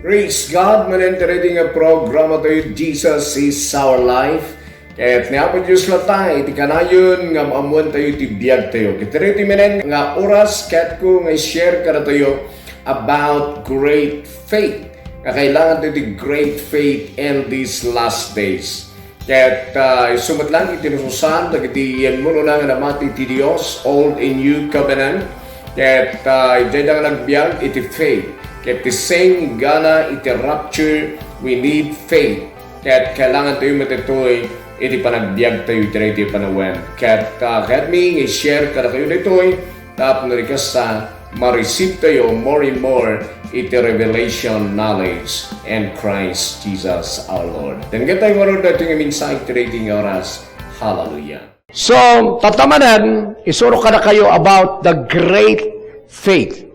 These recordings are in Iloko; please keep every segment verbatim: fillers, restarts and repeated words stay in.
Praise God, manen ti daytoy nga programa tayo, Jesus is our life. Ket ni Apo Dios latta iti kanayon nga maammoan tayo ti biag tayo. Ket daytoy manen nga oras, ket ko nga i-share kadatayo about great faith. Nga kailangan tayo ti great faith in these last days. Ket, ah, isu met lang iti nasusaan dagiti yammuno na nga namati ti Dios, Old and New Covenant. Ket, ah, idiay da nga nagbiag iti faith. Ket ti same gana iti rapture, we need faith. Ket kailangan tayo met ditoy iti panagbiag tayo iti daytoy panawen. Ket, ah, kayatmi nga i-share kadakayo daytoy tapno di kasta ma-receive tayo more and more iti revelation knowledge and Christ Jesus our Lord. Denggen tayo ngarud daytoy nga mensahe iti daytoy nga oras. Hallelujah. So, tatta manen, isurok kadakayo about the great faith.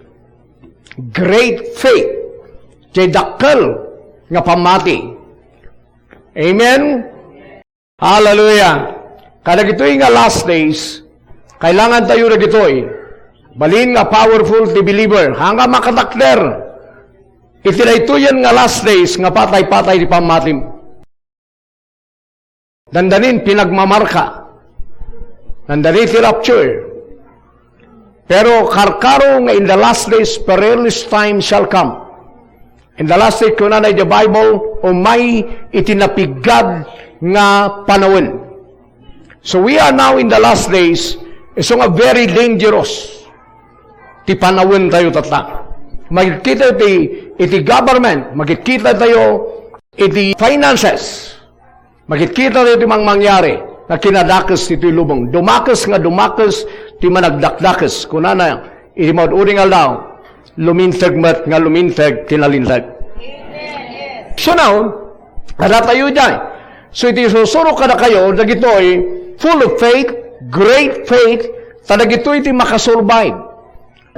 Great faith. Diay dakkel nga pammati. Amen? Hallelujah. Kadagitoy nga last days, kailangan tayo dagitoy. Balin nga powerful ti believer. Haan nga makatakder iti daytoyen nga last days nga patay-patay ti pammatim. Dandanin pinagmamarka. Dandani ti rapture. Pero karkaro nga in the last days, perilous time shall come. In the last days, kunana iti Bible, umay iti napiggad nga panawen. So we are now in the last days, isu nga very dangerous ti panawen tayo tatta. Makitkita iti, iti government, makitkita tayo iti finances. Makitkita tayo ti mangmangyari nga kinadakes ti lubong. Dumakes nga dumakes ti managdakdakes. Kunana, iti maud-udi nga aldaw, luminteg met nga luminteg ti nalinteg. So now, adda tayo diay. So iti isursurok kadakayo, dagitoy full of faith, great faith, ta dagitoy ti makasurvive.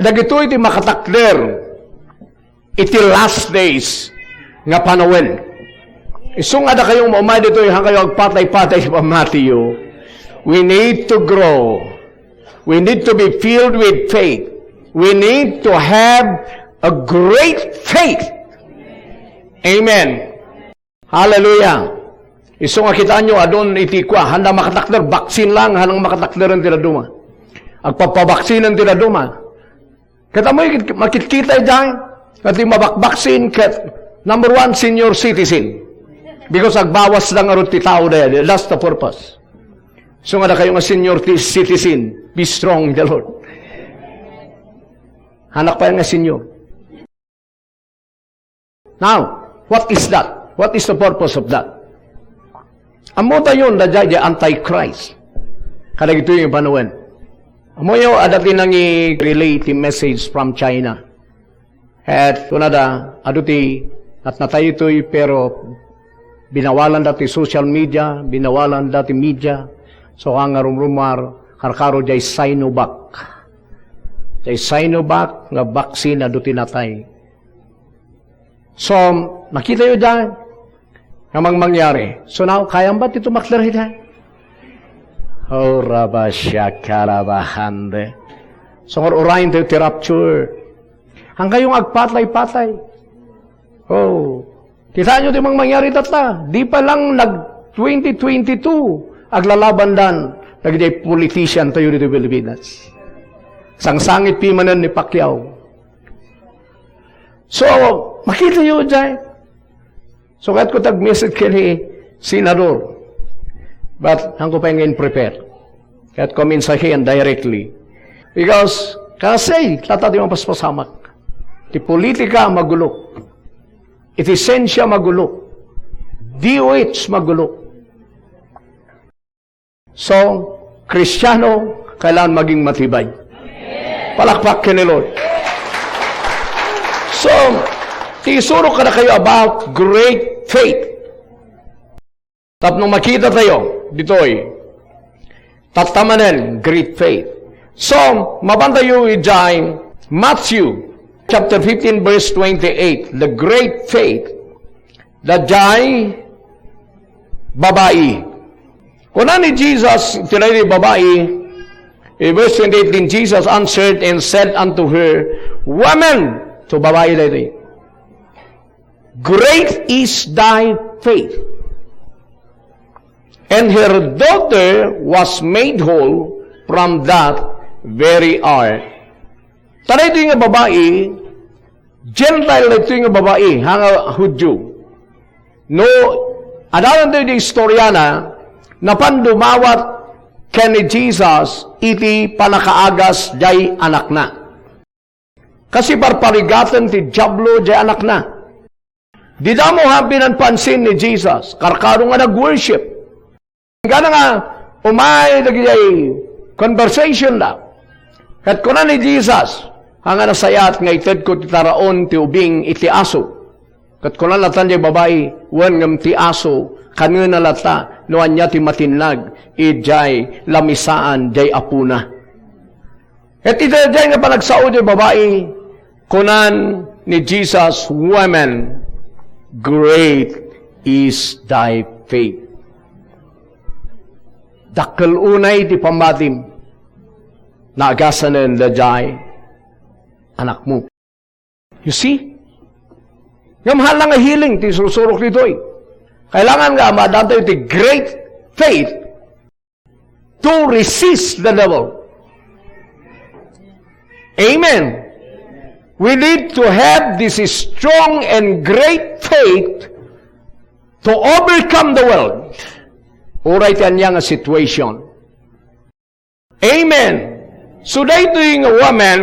Dagitoy ti makatakder iti last days nga panawen. Isu nga adda kayong maumay ditoy, haan kayo agpatay-patay ti pammatiyo. We need to grow. We need to be filled with faith. We need to have a great faith. Amen. Hallelujah. Isu nga kitaenyo, adun iti kua, haanda makatakder, vaccine lang, haanda makatakderen ti dadduma. Agpapavaccinen ti dadduma. Ket ammoyo, makitkita idiay, nga ti mabakbaksin ket number one, senior citizen. Because agbawasda ngarud ti tao dayta, that's the purpose. So nga adda kayo nga senior ti-, citizen, be strong in the Lord. Haan pay nga senior. Now, what is that? What is the purpose of that? Ammo tayo, daydiay, the Antichrist. Kadagitoy nga panawen. Ammoyo, adda ti nangi-relay ti message from China. Et kunada, adu ti natnatayo ditoy, pero binawalanda ti social media, binawalanda ti media. So, nga rumrumar, karkaro diay Sinovac. Diay Sinovac nga vaccine adu ti natay. So, makitayo diay nga mangmangyari. So, now, kayam ba ti tumakder idiay? Oh, rabasya karabahande. So, ngar-urayen tayo ti rapture. Haan kayo nga agpatay-patay. Oh. Kitaenyo ti mangmangyari tatta. Di pa lang nag twenty twenty-two, aglalabandan dagiti politician tayo ditoy Pilipinas. Sangsangit ti manen ni Pacquiao. So, makitayo diay. So, kayatko ti ag-message ken ni Senador. But, haanko pay nga in-prepare. Kayatko mensahen directly. Because, kasi, tatta ti mapaspasamak. Ti politika, magulo. Iti siensia, magulo. D O H, magulo. So, Kristiano, kailangan maging matibay. Palakpak ken ni Lord. So, ti isurok kadakayo about great faith. Tapno makita tayo ditoy. Tatta manen, great faith. So, mapan tayo idiay Matthew chapter fifteen, verse twenty-eight, the great faith, daydiay babai. Kuna ni Jesus, iti daydiay babai, in verse twenty-eight, "Then Jesus answered and said unto her, Woman," to babai daytoy. "Great is thy faith." And her daughter was made whole from that very hour. Ta daytoy nga babai, Gentile daytoy nga babai, ha nga Judio. No, adda daytoy di istoriana, napan dumawat ken ni Jesus iti pannakaagas jay anakna. Kasi parparigaten ti Diablo jay anakna. Dida mo ha pinanpansin ni Jesus, karkaro nga nag-worship. Inggana nga umay dagidiay conversation da. Ket kuna ni Jesus, "Ania a nasayaat nga itedko ti taraon ti ubing iti aso?" Ket kuna latta jay babai, "Wen, ngem ti aso, kanenna latta no ania ti matinnag idiay lamisaan jay apona." Ket iti daydiay nga panagsao jay babai, kunan ni Jesus, "Woman, great is thy faith." Dakkel unay ti pammatim, naagasanen daydiay anakmo. You see? Ngem haan la nga healing ti sursurok ditoy. Kailangan nga maaddaantayo ti great faith to resist the devil. Amen. We need to have this strong and great faith to overcome the world. Uray ti ania nga situation. Amen. So, daytoy nga woman,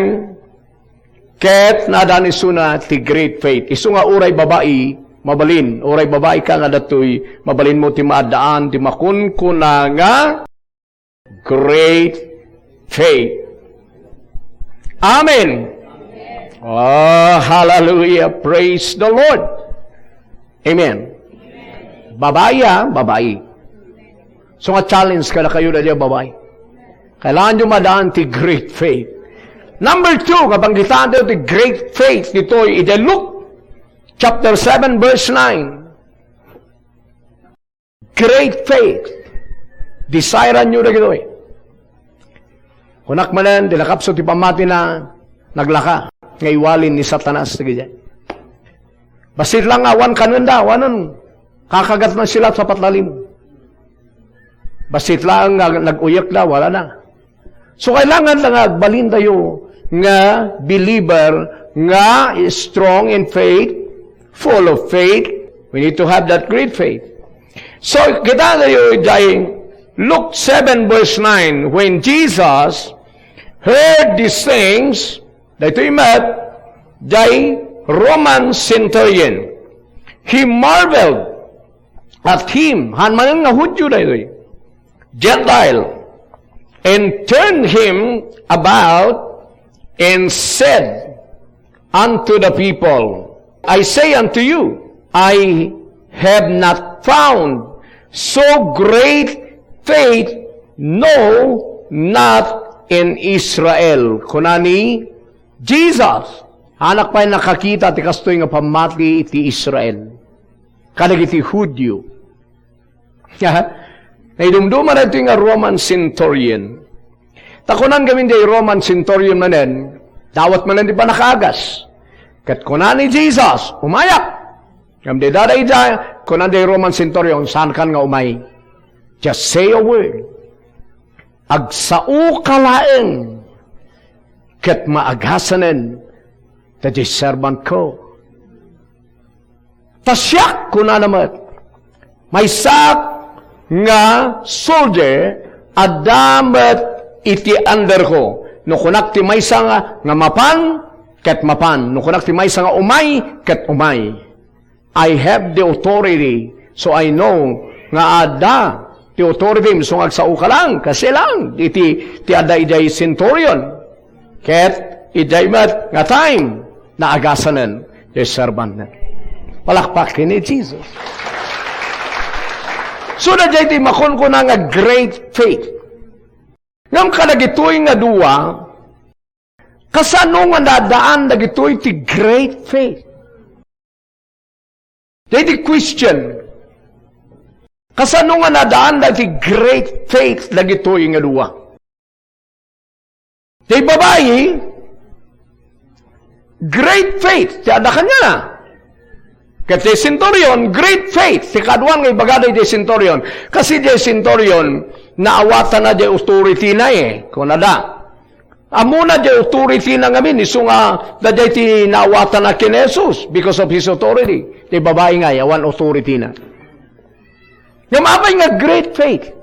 ket naadaan isuna ti great faith. Isu nga uray babai, mabalin. Uray babai ka nga daytoy, mabalinmo ti maaddaan, ti makunkuna nga great faith. Amen. Oh, hallelujah. Praise the Lord. Amen. Babai, ah, babai. So nga challenge kadakayo daydiay babai. Kailanganyo maadaan ti great faith. Number two, nga banggitantayo ti great faith ditoy iti Luke chapter seven, verse nine. Great faith. Desiranyo dagitoy. Kunak manen, ti lakapso ti pammatina, naglaka, nga iwalin ni Satanas dagiti. Bassit la nga awan kanenda, awanen, kakagatna sila sa patlalim. Bassit laeng nga nag-uyekda, wala na. So, kailangan la nga agbalintayo nga believer, nga strong in faith, full of faith. We need to have that great faith. So, kitatayo idiay Luke seven verse nine, when Jesus heard these things, daytoy met, jay Roman centurion, he marveled at him, haan manen nga Judio daytoy, Gentile, and turned him about and said unto the people, I say unto you, I have not found so great faith, no, not in Israel. Kuna ni Jesus, haanak pay nakakita ti kastoy nga pammati iti Israel kadagiti Judio. Naidumduma daytoy nga Roman centurion. Ta kunan ngamin jay Roman centurion manen, dawat manen ti pannakaagas. Ket kuna ni Jesus, "Umayak." Ngem daydiay, kunan jay Roman centurion, "Saankan nga umay. Just say a word. Agsaoka laeng, ket maagasanen daydiay servantko." Ta siak, kunana met, maysak nga soldier, adda met iti underko. No kunak ti maysa nga, nga mapan, ket mapan. No kunak ti maysa nga umay, ket umay. I have the authority, so I know nga adda ti authority, so nga agsaoka lang, kasi lang, iti, ti adda idiay centurion. Ket idiay met nga time, naagasanen ti servantna. Palakpak ken ni Jesus. So, daydiay ti makunkuna nga great faith. Ngem kadagitoy nga dua, kasano nga nadaan dagitoy ti great faith? Daydi question, kasano nga nadaan dagiti great faith dagitoy nga dua? Ti babai, great faith ti adda kaniana. Ket ti centurion, great faith. Ti kaduan nga ibagada iti centurion. Kasi ti centurion, naawatana ti authority na eh. Kunada, ammona ti authority na ngamin, isu nga daydiay ti naawatana ken Jesus because of his authority. Ti babai nga, awan authority na. Ngem apay nga great faith?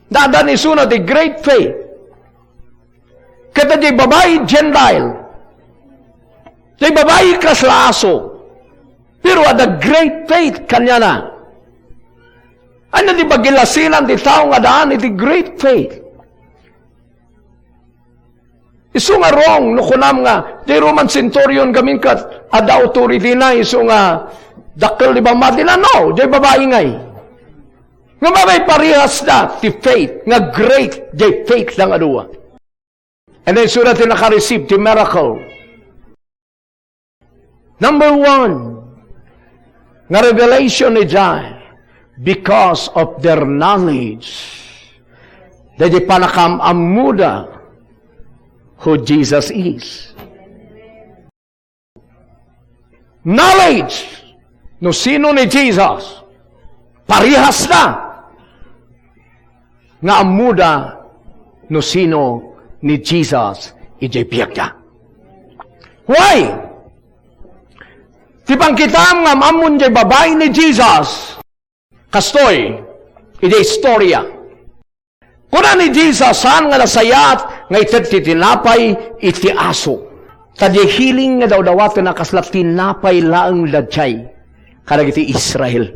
Nadan isuna ti great faith. Ket ti babai Gentile. Ti babai kasla aso. Pero adda great faith kaniana. Ania ti pagilasinan ti tao nga addaan iti great faith? Isu nga wrong no kunam nga, di Roman centurion gamin ket adda authority na, isu nga dakkel ti pammatina. No, diay babai ngay. Nga babai parehas da ti faith, nga great diay faith da nga dua. And then, sino ti nakareceive ti miracle? Number one, nga revelation ni John, because of their knowledge. Daydi panakam-ammoda who Jesus is. Knowledge no sino ni Jesus. Parehas da nga ammoda no sino ni Jesus idiay biagda. Why? Ti pangkitam nga ammon diay babai ni Jesus. Kastoy, iti istorya. Kuna ni Jesus, saan nga nasayaat nga ited ti tinapay iti aso? Ta diay healing nga dawdawatenna kasla tinapay laeng daydiay kadagiti Israel.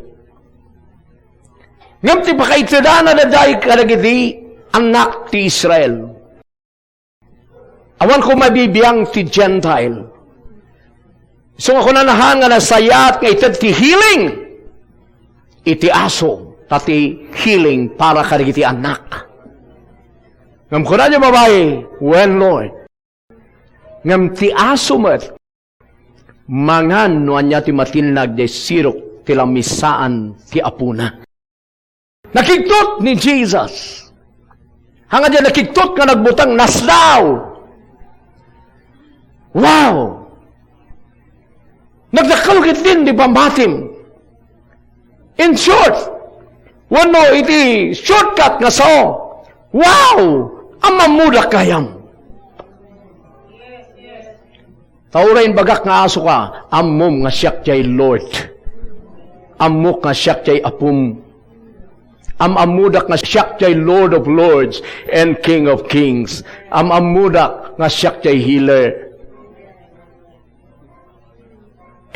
Ngem ti pakaitedana daydiay kadagiti annak ti Israel. Awan koma bibiang ti Gentile. Isu nga kunana, saan nga nasayaat nga ited ti healing iti aso, ta ti healing para kadagiti annak. Ngem kuna ti babai, "Wen, Lord." Ngem ti aso met, mangan no ania ti matinnag diay sirok ti lamisaan ti apona. Nakigtot ni Jesus. Haan nga diay nakigtot nga nagbuteng, nasdaw. Wow! Nagdakkel ketdin ti pammatim. In short, wenno iti shortcut nga sao, wow! Am-ammodak gayam. Ta uray imbagak nga asoka, ammom nga siak diay Lord. Ammok nga siak diay Apom. Am-ammodak nga siak diay Lord of Lords and King of Kings. Am-ammodak nga siak diay healer.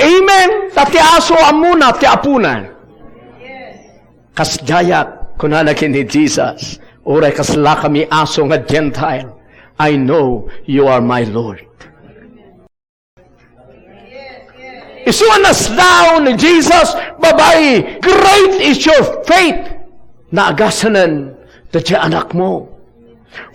Amen. Ta ti aso, ammona ti apona. Kasdiay, kunana ken ni Jesus, "Uray kaslakami aso nga Gentile, I know you are my Lord." Isu a nasdaw ni Jesus, "Babai, great is your faith. Naagasanen daydiay anakmo."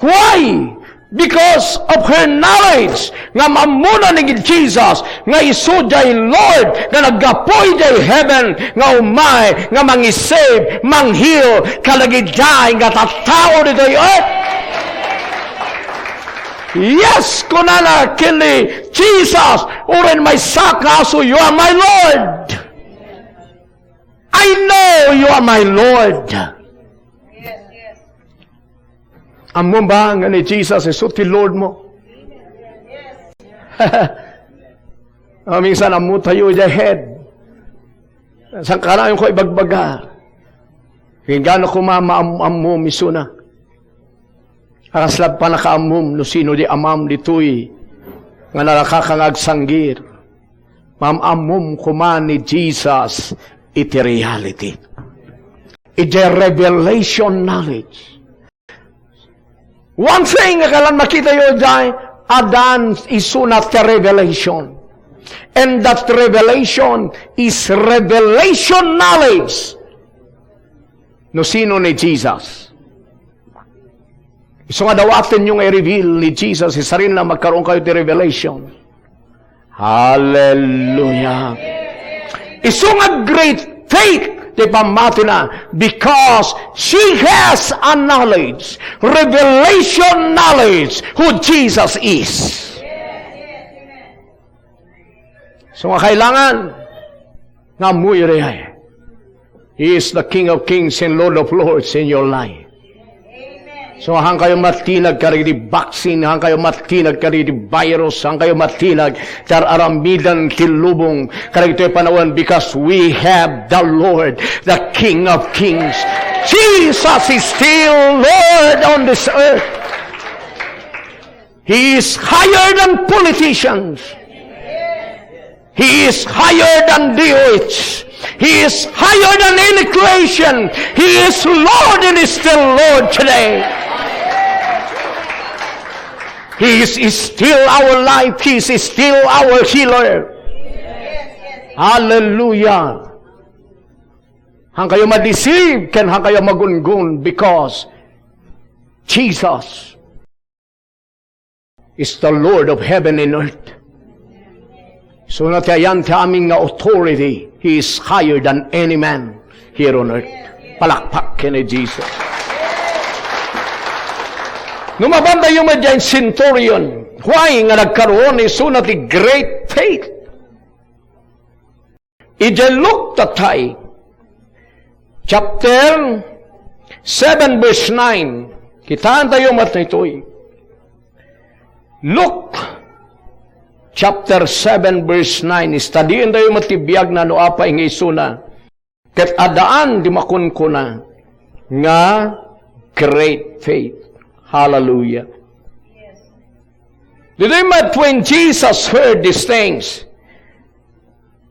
Why? Because of her knowledge nga ammona ni Jesus nga isu diay Lord nga naggapu idiay heaven nga umay nga mangisave, manghil kadagiti nga tattao ditoy earth. Yes, kunana ken ni Jesus, "Uray maysak nga aso, you are my Lord. I know you are my Lord." Ammom ba nga ni Jesus isu ti Lord mo? Maminsan, ammo tayo idiay head. Saan kanayon ko ibagbaga? Inggana koma maam-, ammom isuna. Kasla pannakaammom no sino diay amam ditoy nga nalakaka nga agsanggir. Maam-ammom koma ni Jesus iti reality. Iti revelation knowledge. One thing nga kailan makitayo diay, adan isuna ti revelation. And that revelation is revelation knowledge. No sino ni Jesus? Isu nga dawatenyo nga i-reveal ni Jesus, isarinna magkaroon kayo ti revelation. Hallelujah. Isu nga great faith ti pammatina because she has a knowledge, revelation knowledge who Jesus is. So nga kailangan, nga ammoyo dayay. He is the King of Kings and Lord of Lords in your life. So, han kayo matinag kadagiti vaccine, han kayo matinag kadagiti virus, han kayo matinag ti ar-aramidan ti lubong kadagitoy panawen, because we have the Lord, the King of Kings. Jesus is still Lord on this earth. He is higher than politicians. He is higher than D O H. He is higher than any creation. He is Lord and is still Lord today. He is, is still our life. He is still our healer. Hallelujah. Han kayo ma-deceive, ken han kayo magungun, because Jesus is the Lord of heaven and earth. So, na ti ayan ti amin nga authority, He is higher than any man here on earth. Palakpak ken ni Jesus. No mapantayo met diay centurion, why nga nagkaroon isuna ti great faith? Idiay Luke, tatay, chapter seven, verse nine. Kitaentayo met daytoy. Luke chapter seven, verse nine. Studientayo met ti biagna no apay nga isuna. Ket addaan ti makunkuna nga great faith. Hallelujah. Ditoy met, when Jesus heard these things,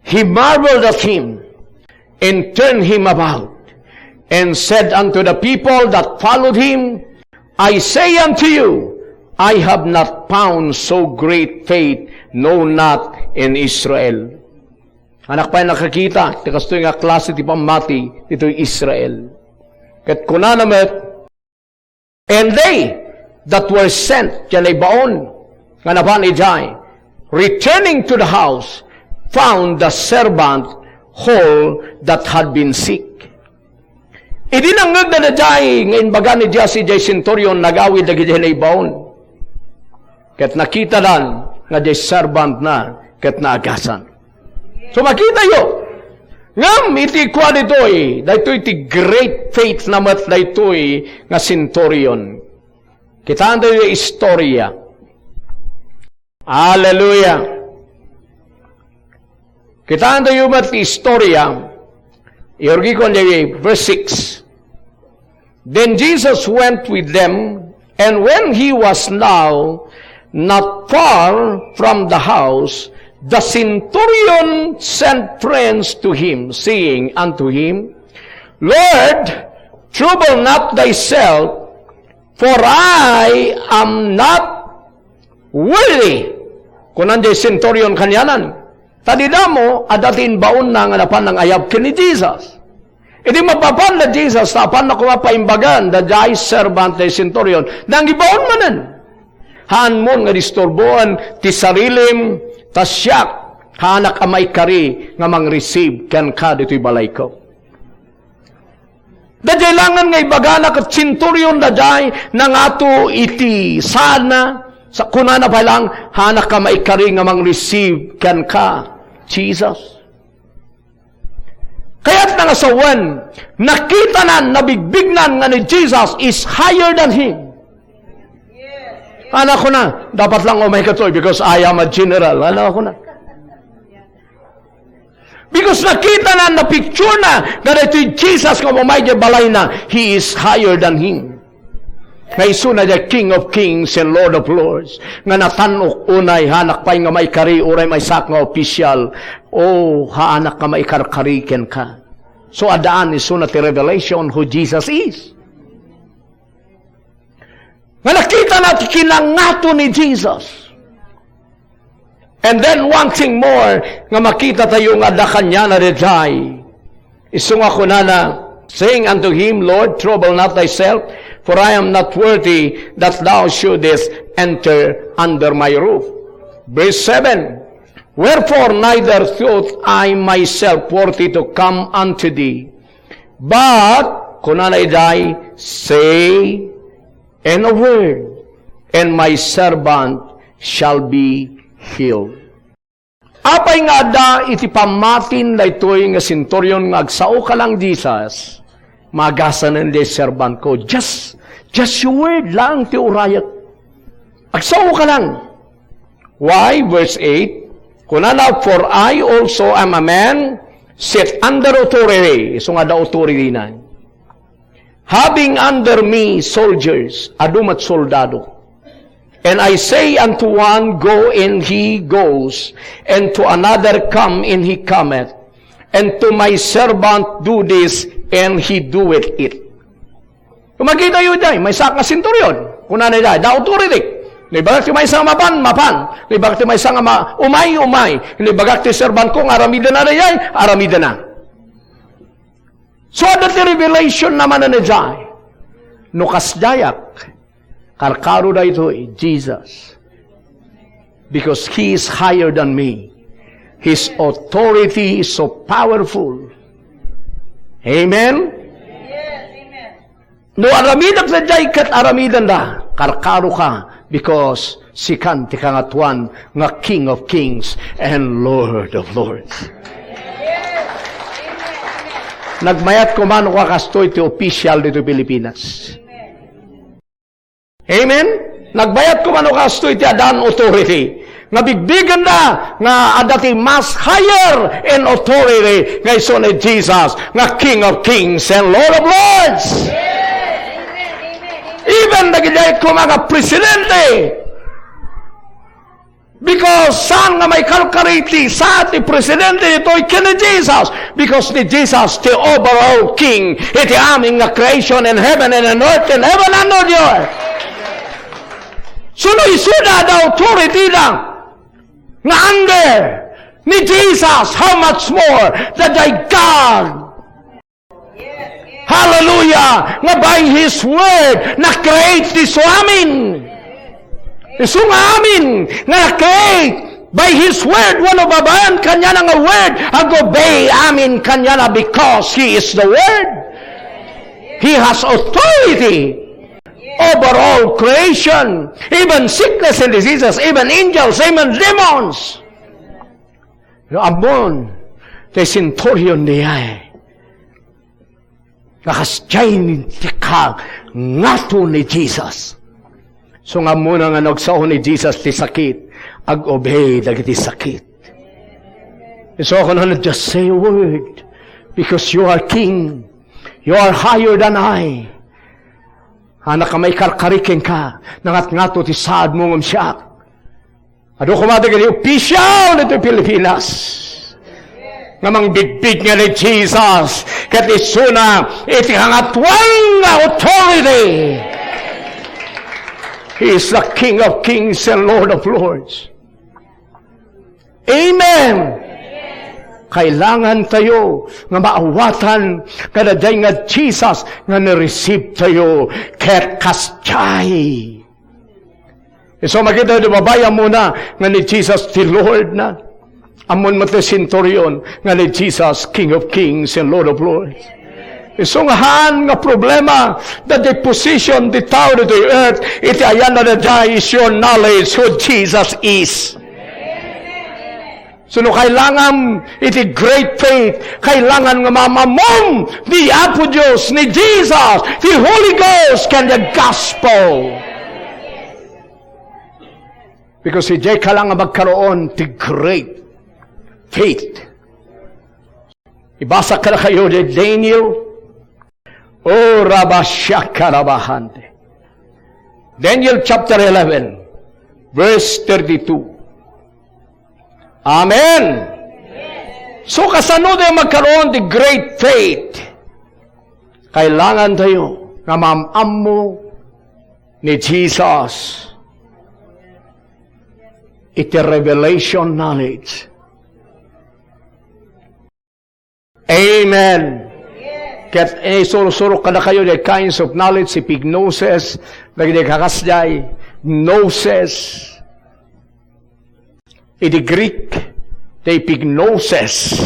He marveled at him, and turned him about, and said unto the people that followed him, I say unto you, I have not found so great faith, no, not in Israel. Anak pay nakakita ti kastoy nga klase ti pammati ditoy Israel. Ket kunana met, And they that were sent, diay naibaon nga napan idiay, returning to the house, found the servant whole that had been sick. Idi nangngegda daydiay nga imbaga ni Jesus idiay centurion, nagawid dagiti naibaon. Ket nakitadan nga diay servantna ket naagasan. So, makitayo. Ngem iti kua ditoy, daytoy ti great faith na met daytoy nga centurion. Kitaentayo ti istorya. Hallelujah. Kitaentayo met ti istorya. Iurgikon daytoy, verse six. Then Jesus went with them, and when he was now not far from the house, the centurion sent friends to him, saying unto him, Lord, trouble not thyself, for I am not worthy. Kunan diay centurion kanianan, ta dida mo, adda ti imbaonna nga napan nangayab ken ni Jesus. Idi mapapan da Jesus, ta apanna koma paimbagan daydiay servant diay centurion, nangibaon manen. Haanmon nga disturboen ti sarilim, ta siak, haanak a maikari nga mangreceive kenka ditoy balayko. Daydiay laengen nga ibagana ket centurion daydiay nangato iti saanna, sa kunana pay laeng, haanak a maikari nga mangreceive kenka, Jesus. Kayatna nga sawen, nakitana, nabigbigna nga ni Jesus is higher than him. Ania kunana, dapat lang umay katoy because I am a general. Ania kunana? Because nakitana, napicturena nga daytoy Jesus nga umay diay balayna, he is higher than him. Nga isuna diay King of Kings and Lord of Lords, nga natan-ok unay, haanak pay nga maikari, uray maysaak nga opisyal, o, haanak nga maikarkari kenka. So, addaan isuna ti revelation who Jesus is. Nga nakitana ti kinangato ni Jesus. And then one thing more nga makitatayo nga adda kaniana daydiay. Isu nga kunana, saying unto him, Lord, trouble not thyself, for I am not worthy that thou shouldest enter under my roof. Verse seven, Wherefore neither thought I myself worthy to come unto thee, but, kunana idiay, say and a word, and my servant shall be healed. Apay nga adda iti pammatin daytoy nga centurion nga agsao ka lang, Jesus, magasanen diay servantko. Just, just your word lang ti urayek. Agsao ka lang. Why? Verse eight, kunana, "For I also am a man set under authority." Isu nga adda authority na. "Having under me soldiers," adu met soldado. "And I say unto one, 'Go,' and he goes, and to another, 'Come,' and he cometh, and to my servant, 'Do this,' and he doeth it." Kung makita yu diay, maysa nga centurion. Kunana diay, adda authority. No ibagak ti maysa nga mapan, mapan. No ibagak ti maysa nga ma-, umay, umay. No ibagak ti servantko nga aramidena diay, aramidena. So, adda ti revelation na mananejay. No kasdiayak, karkaro daytoy, Jesus. Because He is higher than me. His authority is so powerful. Amen? No aramidek daydiay ket aramidenda, karkaro ka, because sikan ti Kangatoan nga King of Kings and Lord of Lords. Nagmayat koma no kakastoy ti official ditoy Pilipinas. Amen? Nagmayat koma no kakastoy ti addaan authority. Nga bigbigenda nga adda ti mas higher in authority nga isu ni Jesus, nga King of Kings and Lord of Lords. Even dagiti koma nga presidente, because saan nga maikarkari ti sa ti presidente ditoy ken ni Jesus? Because ni Jesus ti overall king iti amin nga creation in heaven and in earth and heaven under the earth. So, no isuda adda authority na nga under ni Jesus, how much more the thy God? Hallelujah! Nga by His word, na-create ti isu amin. Isu nga amin, nga na-create by His word, wenno babaen kaniana nga word, ag-obey amin kaniana because He is the word. He has authority over all creation, even sickness and diseases, even angels, even demons. No, ammon, ti centurion diay. Nga kasdiay ti kangato ni Jesus. So nga ammona nga no agsao ni Jesus ti sakit, ag-obey dagiti sakit. So, ako na, just say a word, because you are king. You are higher than I. Anak, ka maikarkari kenka, nangatngato ti saadmo ngem siak. Adu koma dagiti official ditoy Pilipinas nga mangbigbig nga ni Jesus, ket isuna iti kangatoan nga authority. He is the King of Kings and Lord of Lords. Amen. Kailangan tayo nga maawatan nga daydiay nga Jesus nga ni-receive tayo ket kasdiay. Isu makita ti babai, ammona nga ni Jesus ti Lord na. Ammon met ti centurion nga ni Jesus, King of Kings and Lord of Lords. Isu nga haan nga problema, the deposition, the tower of the earth, iti ayanna daydiay is your knowledge who Jesus is. So, no kailangan iti great faith, kailangan nga maam-ammom ni Apo Dios, ni Jesus, ti Holy Ghost, ken the gospel. Because idiay ka lang nga magkaroon ti great faith. Ibasa kadakayo ti Daniel. O rabasyakarabahante. Daniel chapter eleven, verse thirty-two. Amen. So, kasano ti magkaroon ti great faith? Kailangan tayo nga maam-ammo ni Jesus iti revelation knowledge. Amen. Ket, eh, isursuro kadakayo the kinds of knowledge, epignosis, dagiti kakasdiay, gnosis. Iti Greek, the epignosis.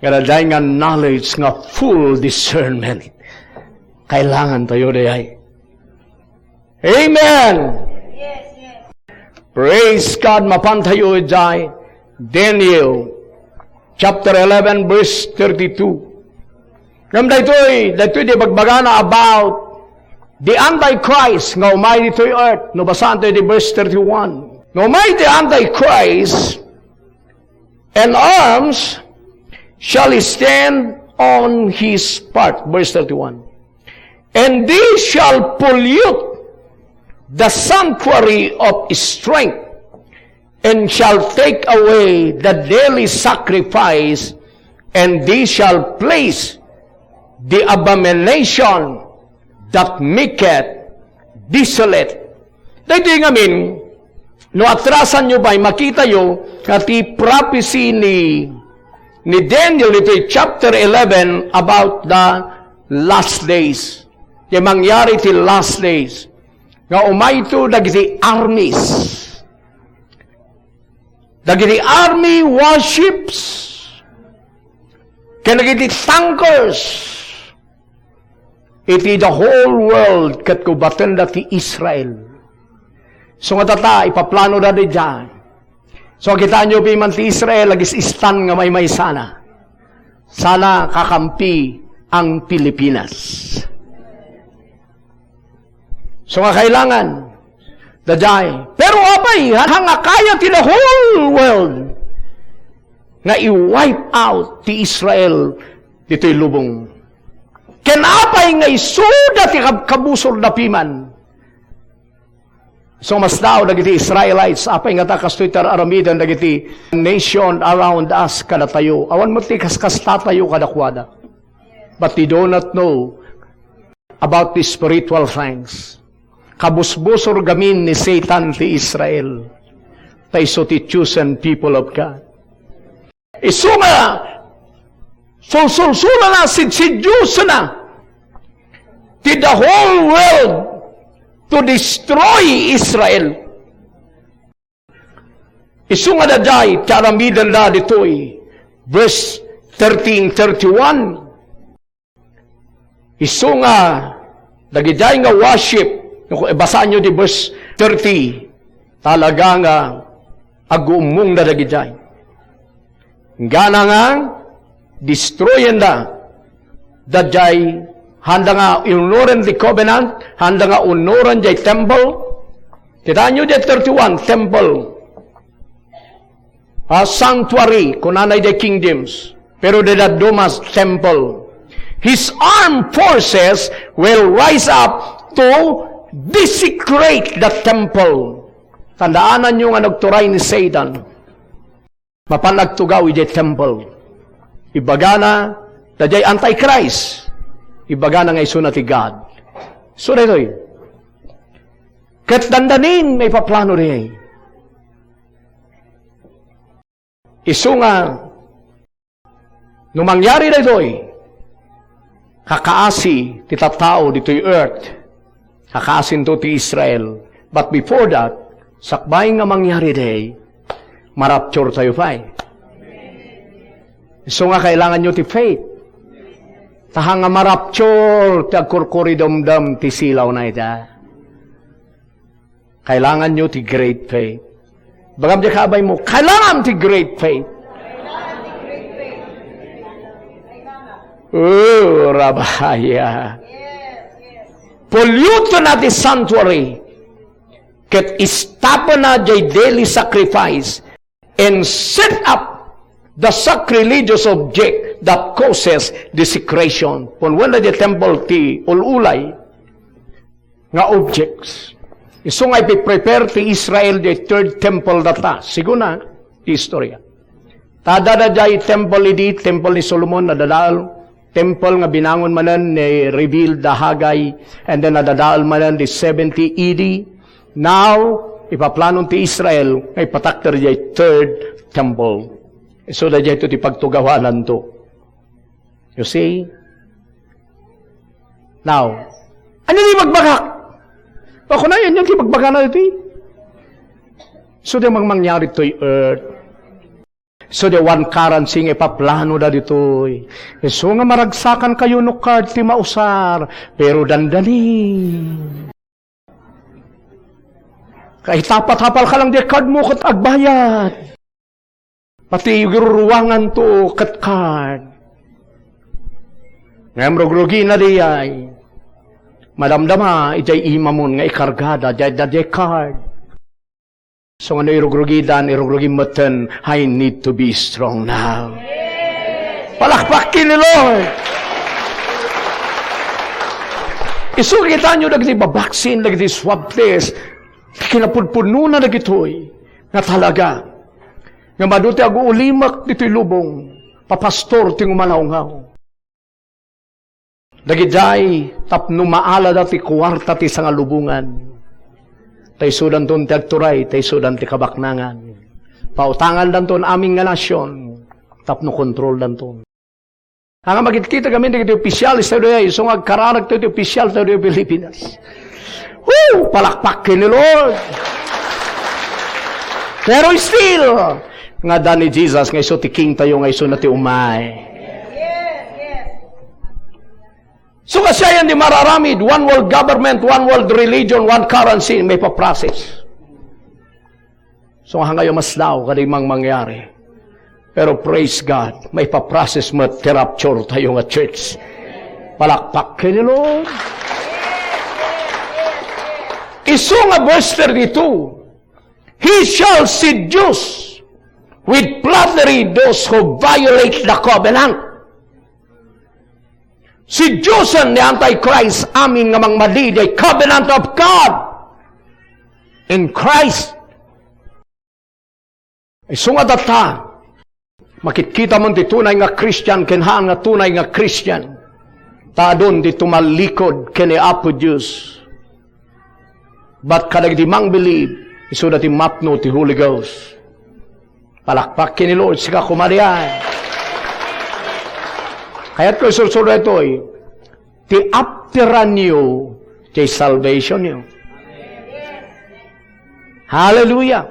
Nga daydiay nga knowledge nga full discernment. Kailangan tayo daydiay. Amen. Praise God, mapan tayo idiay. Daniel chapter eleven, verse thirty-two. Ngem daytoy, daytoy di bagbagana about the Antichrist nga umay ditoy earth. No, basaan tayo di verse thirty-one. Nga umay the Antichrist, and arms shall stand on his part. Verse thirty-one. And they shall pollute the sanctuary of strength, and shall take away the daily sacrifice, and they shall place the abomination that maketh desolate. Daytoy ngamin, no atrasanyo pay, makitayo nga ti prophecy ni, ni Daniel ditoy chapter eleven about the last days. Ti mangyari ti last days. Nga umayto dagiti armies, dagiti army warships, ken dagiti tankers iti the whole world ket kubatenda ti Israel. So nga dayta, ipaplano da daydiay. So, kitaenyo piman ti Israel, agis-istan nga maymaysana. Sana kakampi ang Pilipinas. So nga kailangan, daydiay. Pero apay, ha, ha nga kaya ti the whole world nga i-wipe out ti Israel ditoy lubong. Ken apay nga isuda ti kab-, kabusorda piman. So, masdaaw dagiti Israelites, apay nga ta kastoy ti ar-aramiden dagiti nation around us kadatayo. Awan met ti kaskastatayo kadakuada. But they do not know about the spiritual things. Kabusbusor gamin ni Satan ti Israel. Ta isu ti chosen people of God. Isu nga sulsulsurana, sidsidiosana ti the whole world to destroy Israel. Isu nga daydiay ti aramidenda ditoy. Verse thirteen, thirty-one. Isu nga dagidiay nga worship, no, ibasaanyo di verse thirty, talaga nga aguummongda dagidiay. Gana nga destroyenda daydiay, haanda nga unoren di covenant, haanda nga unoren jay temple. Kitaenyo jay thirty-one, temple. Ah, sanctuary, kunana idiay King James. Pero dayta dumas, temple. His armed forces will rise up to desecrate the temple. Tandaananyo nga nagturay ni Satan. Mapan agtugaw idiay temple. Ibagana, daydiay Antichrist. Ibagana nga isuna ti God. So, daytoy. Ket dandanin maipaplano diay. Isu nga, no mangyari daytoy, kakaasi ti tattao ditoy earth, kakaasinto ti Israel. But before that, sakbay nga mangyari diay, marapture tayo pay. Isu nga kailanganyo ti faith. Ta ha nga marapture ti agkurkuridumdum ti silawna ita. Kailanganyo ti great faith. Bagam di kaabay mo, kailangan ti great faith. Oh, rabaya. Pollutena ti sanctuary. Ket istapena jay daily sacrifice and set up the sacrilegious object that causes desecration. Punuen na di temple ti ul-ulay nga objects. Isu nga ipiprepare ti Israel di third temple data. Siguna ti istorya. Tada da jay temple idi, temple ni Solomon, nadadael. Temple nga binangon manen ni revealed da Haggai, and then nadadael manen di seventy A D. Now, ipaplanon ti Israel nga ipatakder jay third temple. Isu da jay to ti pagtugawananto. You see? Now, ania ti ibagbagak? Ako na, ania ti ibagbagana iti? So, di mang mangyari toy earth. So, di one currency nga ipaplano da ditoy. Isu nga maragsakan kayo no card ti mausar, pero dandani. Kay tapatapal ka lang di card mo ket agbayad. Pati iruruanganto ket card. Ngem rugrugina diay madamdama idiay imamon nga ikargada diay, diay card. So, nga no irugrugidan, irugrugim metten, "I need to be strong now." Palakpak ken ni Lord. Isu, kitaenyo dagiti babaksin, dagiti swab test, kinapudpudnona dagitoy nga talaga nga madu ti aguulimek ditoy lubong, papastor ti ngumanawngaw. Dagidiay tapno maalada ti kuarta ti sangalubongan. Ta isudanton ti agturay, ta isudan ti kabaknangan. Pautangandanton amin nga nasion tapno kontroldanton. Ania nga makitkita kami dagiti official, isu nga agkararagto ti official ti Pilipinas. Woo! Palakpak ken ni Lord. Pero still, nga da ni Jesus nga isu ti king tayo, nga isu na ti umay. So, kasiayen ti mararamid, one world government, one world religion, one currency, maipaprocess. So, nga ngayon mas lao, kadi mang mangyari. Pero praise God, maipaprocess met ti rapture tayo nga church. Palakpak ken ni Lord. Isu nga verse thirty-two, "He shall seduce with flattery those who violate the covenant." Seducen ni Antichrist amin nga mangmadi diay covenant of God in Christ. Isu nga tatta, makitkita man ti tunay nga Christian ken haan nga tunay nga Christian. Ta adun ti tumallikod ken ni Apo Dios. But kadagiti mang-believe, isuda ti mapno ti Holy Ghost. Palakpak ken ni Lord, sika koma diay. Kayatko isursuroy daytoy, ti afteranyo, ti salvationyo. Hallelujah.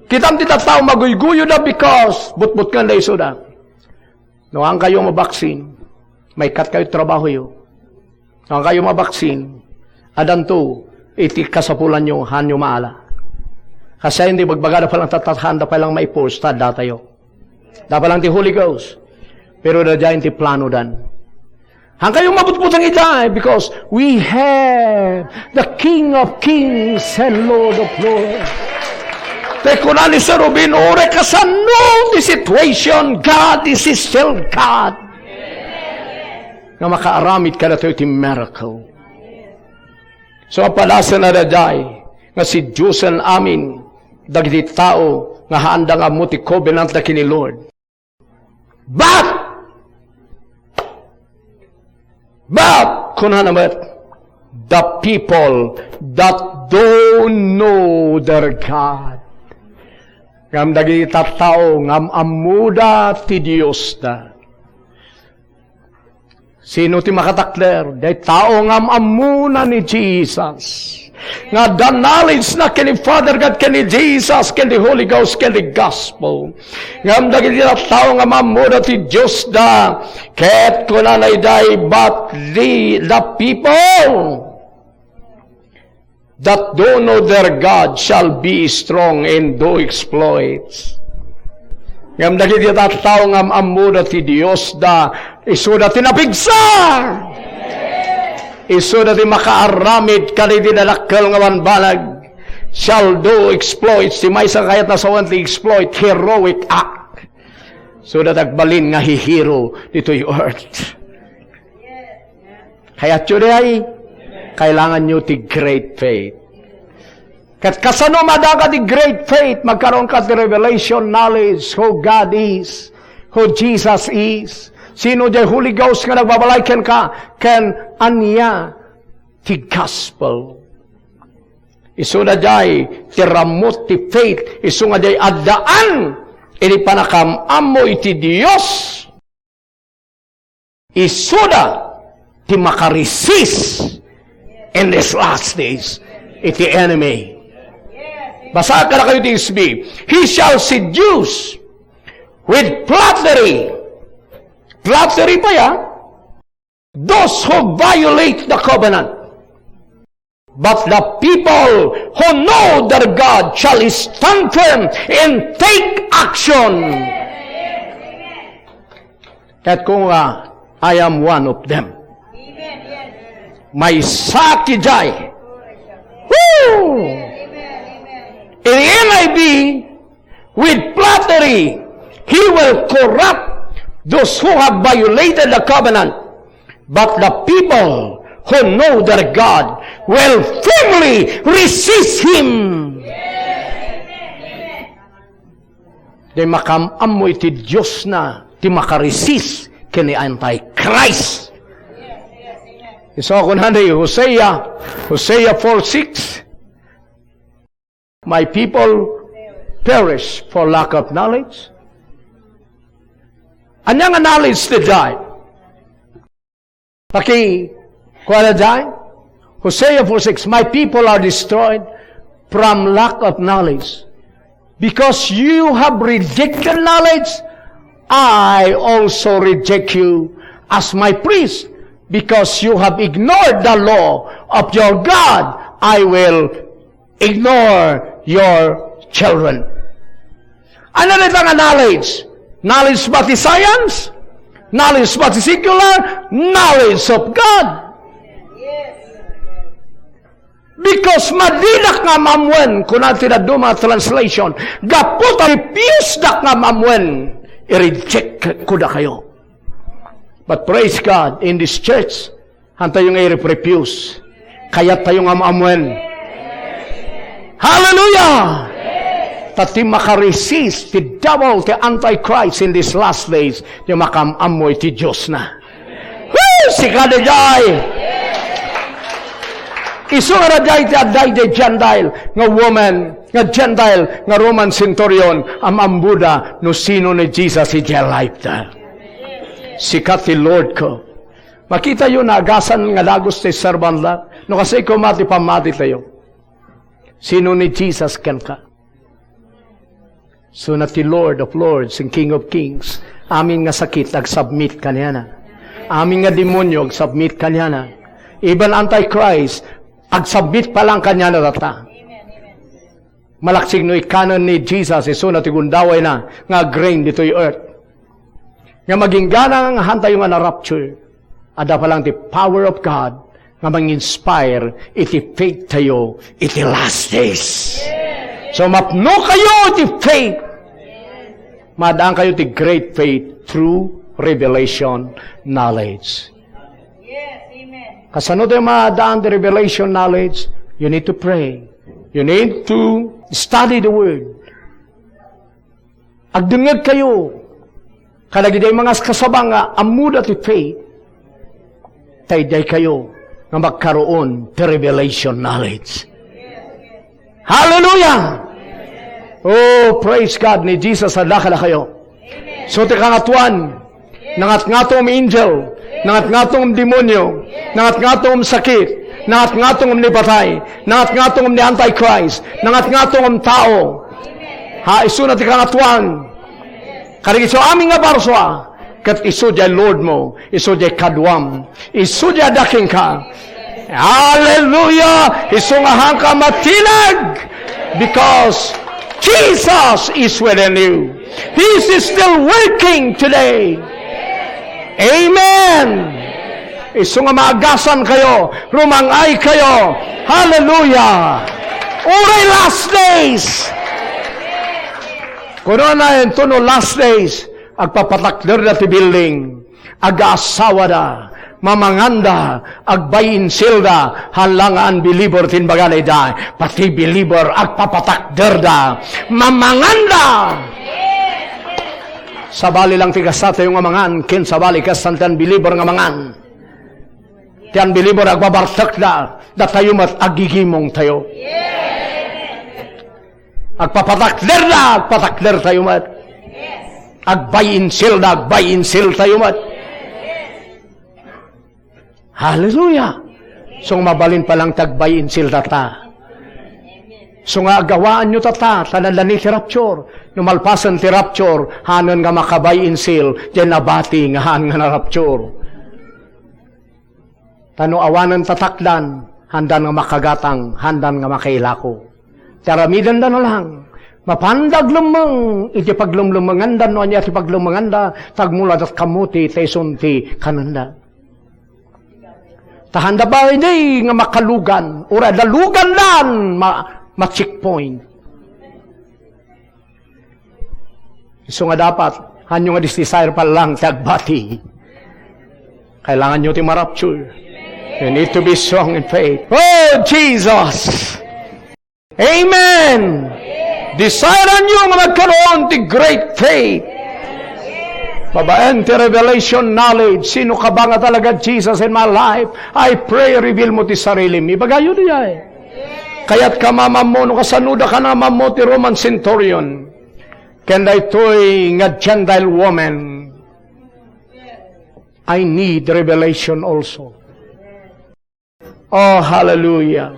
Kitam ti tattao, maguyguyoda because butbutnganda isuda. No, haankayo mabaksin, maikatkayo ti trabahoyo. No, haankayo mabaksin, addanto iti kasapulanyo, haanyo maala. Kasiayen ti bagbagada pay lang tatta, haanda pay lang mai-force, ta addatayo. Adda pay lang ti Holy Ghost. Pero daydiay ti planodan. Haankayo mabutbuteng idiay because we have the King of Kings and Lord of Lords. Tay kuna ni Sir Rubin, uray kasano ti situation, God is still God. Nga makaaramid kadatayo ti miracle. So, apalasen a daydiay nga seducen amin dagiti tao nga haanda nga ammo ti covenant da ken ni Lord. But, but, kunana met, the people that don't know their God. Ngem dagiti tattao nga am-ammoda ti Diosda. Sino ti makatakder? Daytao nga am-ammona ni Jesus. Nga adda knowledge na ken ni Father God, ken ni Jesus, ken ni Holy Ghost, ken ni Gospel. Ngem dagiti tattao nga maammoda ti Diosda, ket kunana idiay, "But the, the people that don't know their God shall be strong and do exploits." Ngem dagiti tattao nga am-ammoda ti Diosda, isuda ti napigsa! Isuda ti makaaramid kadagiti dadakkel nga bambanag. Shall do exploits. Ti maysa kayat nasawen ti exploit, heroic act. Isuda ti agbalin nga hihero ditoy earth. Kayatyo diay? Kailanganyo ti great faith. Ket kasano madaka ti great faith? Magkaroon ka ti revelation, knowledge, who God is, who Jesus is, sino diay Holy Ghost nga nagbabalay kenka, ken ania ti gospel. Isuda diay ti rammut ti faith, isu nga diay addaan iti panakaam-ammo iti Dios. Isuda ti makaresist in these last days iti enemy. Basa kadakayo ti S B. "He shall seduce with flattery." Flattery pay, ha? "Those who violate the covenant. But the people who know their God shall stand firm and take action." Ket kunana, "I am one of them." Maysak idiay. Woo! In N I V, "With flattery, he will corrupt those who have violated the covenant. But the people who know their God will firmly resist him." Di makam-ammo iti Diosna ti makaresist ken ni Antichrist. Isu a kunana ni Hosea, Hosea four six, "My people perish for lack of knowledge." Ania nga knowledge ti diay? Paki, kuana diay? Hosea four six, "My people are destroyed from lack of knowledge. Because you have rejected knowledge, I also reject you as my priest. Because you have ignored the law of your God, I will ignore your children." Ania dayta nga knowledge? Knowledge ba ti science? Knowledge ba ti secular? Knowledge of God. "Because madidak nga maammoen," kuna ti dadduma a translation, "gapu ta refuse dak nga maammoen, i-reject ko dakayo." But praise God, in this church, hantayo nga i-refuse. Kayattayo nga maammoen. Hallelujah! Ta ti makaresist ti devil, ti Antichrist in these last days, ti makam-ammo iti Diosna. Woo! Sika daydiay! Isu nga daydiay ti adda idiay Gentile nga woman, nga Gentile nga Roman centurion, am-ammoda no sino ni Jesus idiay life da. Sika ti Lord ko. Makitayo, naagasan nga dagus ti sermon da. No kasdi koma ti pammatitayo. Sino ni Jesus kenka? Isuna ti Lord of Lords and King of Kings. Amin nga sakit, agsubmit kaniana. Amin nga demonio, agsubmit kaniana. Even Antichrist, agsubmit pa lang kaniana data. Malaksid no ikkanen ni Jesus, isuna ti gundawayna nga agreign ditoy earth. Nga maginggana nga hantayo nga na-rapture, adda pa lang ti power of God nga mang-inspire iti faith tayo iti last days. So, mapno kayo iti faith. Maadaan kayo ti great faith through revelation knowledge. Kasano tayo maadaan ti revelation knowledge? You need to pray. You need to study the word. Agdengngeg kayo kadagiti mangaskasaba nga ammoda ti faith, ta idiay kayo nga magkaroon ti revelation knowledge. Hallelujah! Oh, praise God, ni Jesus adda kadakayo. So, ti kangatoan, nangatngato nga angel, nangatngato nga demonio, nangatngato nga sakit, nangatngato nga ni patay, nangatngato nga ni antichrist, nangatngato nga tao. Ha, isuna ti kangatoan. Kadagiti amin nga barsoa, ket isu diay Lord mo, isu diay kaduam, isu diay adda kenka. Hallelujah! Isu nga haanka matinag, because Jesus is within you. He is still working today. Amen. Isu nga maagasan kayo, rumang-ay kayo. Hallelujah! Uray last days. Kunana, intono last days, agpapatakderda ti building, agaasawada, mamanganda, agbuy and sell da, haan la nga unbeliever ti imbaga dayta, pati believer, agpapatakderda, mamanganda. Sabali lang ti kasta tayo nga mangan, ken sabali kasta ti unbeliever nga mangan. Ti unbeliever, agbabartekda, datayo met, agigimong tayo. Agpapatakderda, agpatakder tayo met. Agbuy and sell da, agbuy and sell tayo met. Hallelujah! So, mabalin pa lang ti agbuy and sell data. So nga agawaanyo tata, ta nalani ti rapture. No malpasen ti rapture, haanen nga maka-buy and sell, diay nabati nga haan nga na-rapture. Ta no awanen tatakdan, haandan nga makagatang, haandan nga makailako. Ti aramidenda na lang, Mapanda aglemmeng iti paglemmenganda no ania ti paglemmenganda, ta agmuladat kammoti ta isun ti kanenda. Ta haanda pay idi nga makalugan, uray adda lugandan, ma-, ma-checkpoint. Isu nga dapat, haanyo nga desire pa lang ti agbati. Kailanganyo ti ma-rapture. You need to be strong in faith. Oh, Jesus! Amen! Desireanyo nga magkaroon ti great faith. Babaen ti revelation knowledge, sino ka ba nga talaga, Jesus, in my life? I pray, reveal mo ti sarili mi. Ibagayo diay. Kayat ka mamammo, no kasano da ka namammo ti Roman centurion. Ken daytoy nga Gentile woman, I need revelation also. Oh, hallelujah.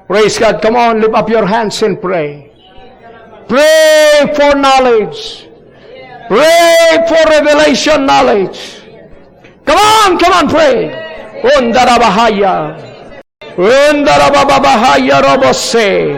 Praise God. Come on, lift up your hands and pray. Pray for knowledge. Pray for revelation knowledge. Come on, come on, pray. Undarabahaya. Undarababahaya robose.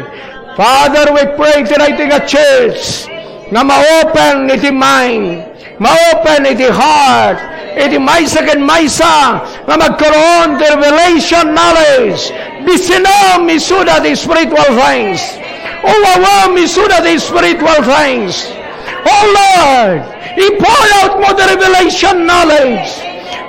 Father, we pray tonight nga church nga ma-open iti mind, ma-open iti heart, iti maysa ken maysa nga magkaroon ti revelation knowledge. Bisinam isuda ti spiritual things. Uwawam isuda ti spiritual things. Oh Lord, i-pour out mo the revelation knowledge.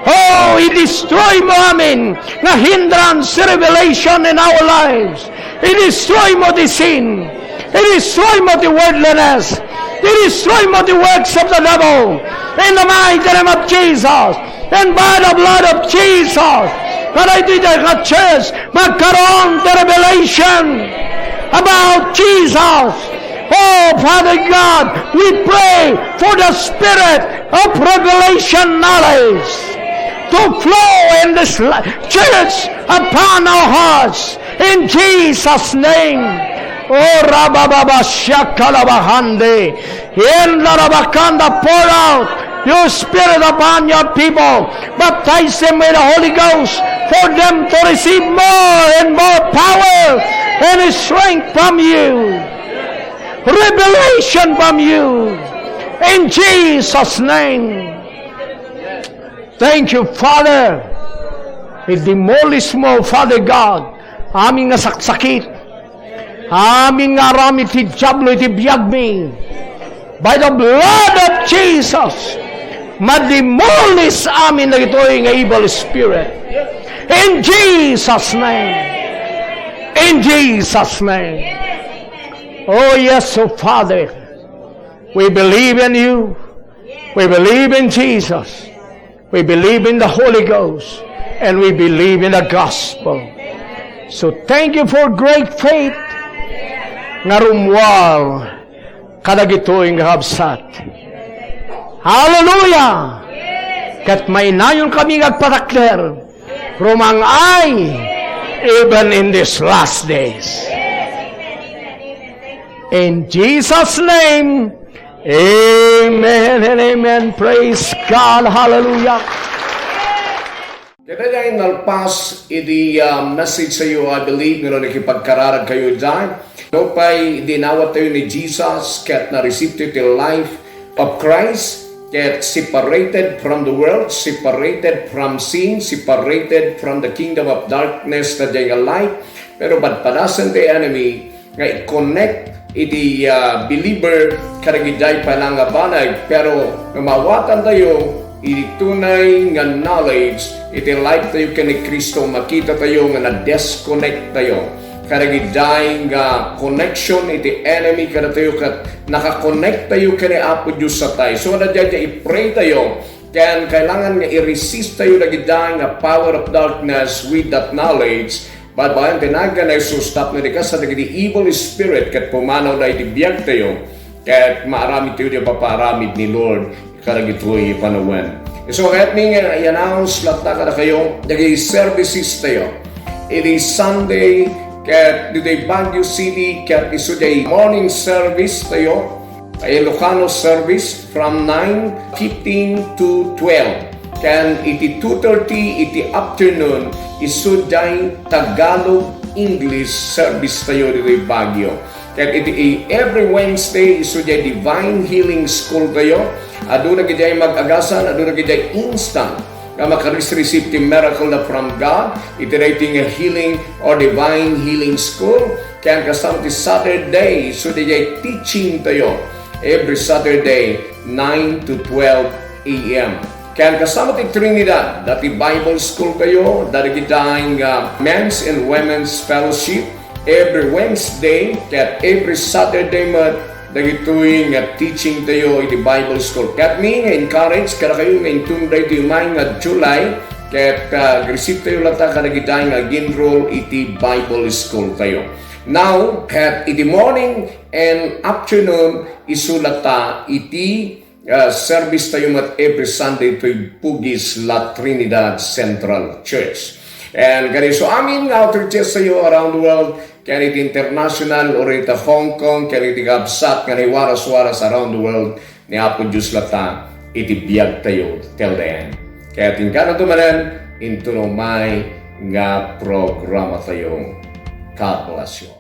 Oh, i-destroy mo amin nga hindrance revelation in our lives. I-destroy mo the sin. I-destroy mo the worldliness. I-destroy mo the works of the devil. In the mighty name of Jesus. And by the blood of Jesus, nga daytoy nga church, magkaroon ti revelation about Jesus. Oh, Father God, we pray for the spirit of revelation knowledge to flow in this li-, church upon our hearts. In Jesus' name. Oh, rabababa, shakalabahande. Yen larabakanda, pour out your spirit upon your people. Baptize them with the Holy Ghost for them to receive more and more power and strength from you. Revelation from you. In Jesus' name. Thank you, Father. I-demolish mo, Father God, amin nga saksakit, amin nga aramid ti Diablo iti biagmi. By the blood of Jesus, ma-demolish amin dagitoy nga evil spirit. In Jesus' name. In Jesus' name. Oh yes, oh Father. We believe in you. We believe in Jesus. We believe in the Holy Ghost. And we believe in the gospel. So thank you for great faith nga rummuar kadagitoy nga kabsat. Hallelujah! Ket mainayon kami nga agpatakder, rumang-ay, even in these last days. In Jesus' name, amen and amen. Praise God. Hallelujah. Daydiay nalpas iti, ah, message tayo, I believe, nga no nakipagkararag kayo dyan. No pay dinawat tayo ni Jesus, ket na-receive tayo ti life of Christ, ket separated from the world, separated from sin, separated from the kingdom of darkness, daydiay nga life. Pero padpadasen ti enemy nga i-connect iti, ah, believer kadagiti pay nga banag, pero no maawatan tayo iti tunay nga knowledge iti life tayo ken ni Cristo, makita tayo nga na-disconnect tayo kadagiti nga connection iti enemy kadatayo ket naka-connect tayo ken ni Apo Dios satay. So, daydiay i-pray tayo, ken kailangan nga i-resist tayo dagiti nga power of darkness with that knowledge. Babaen ti nagan ni Jesus tapno di kasta dagiti evil spirit ket pumanawda iti biagtayo, ket maaramid tayo ti papaaramid ni Lord kadagitoy panawen. Isu ket mi nga i-announce latta kadakayo dagiti services tayo iti Sunday ket ditoy Baguio City, ket isu diay morning service tayo, Ilocano service from nine fifteen to twelve. Ken iti two thirty iti afternoon, isu diay Tagalog English service tayo ditoy Baguio. Ket iti i-, every Wednesday, isu diay Divine Healing School tayo. Adu dagidiay mag-agasan, adu dagidiay instant nga makareceive ti miracle na from God. Iti daytoy nga healing or Divine Healing School. Ken kasano ti Saturday, isu diay teaching tayo. Every Saturday, nine to twelve a m. Ken kasano ti Trinidad, dati Bible School tayo, dagiti dayng, ah, Men's and Women's Fellowship, every Wednesday, ket every Saturday met, dagitoy nga teaching tayo iti Bible School. Ket mi nga encourage kadakayo nga inton daytoy umay nga July, ket, ah, receive tayo latta kadagiti dayng nga ag-enroll iti Bible School tayo. Now, ket iti morning and afternoon, isu latta iti ah, service tayo met every Sunday toy Bugis, La Trinidad Central Church. And kadayso amin nga outreaches tayo around the world, ken iti international or iti Hong Kong, ken iti kabsat nga naiwaras-waras around the world, ni Apo Dios latta iti biag tayo till the end. Kaya tingkana to manen, inton umay nga programa tayo. God bless you.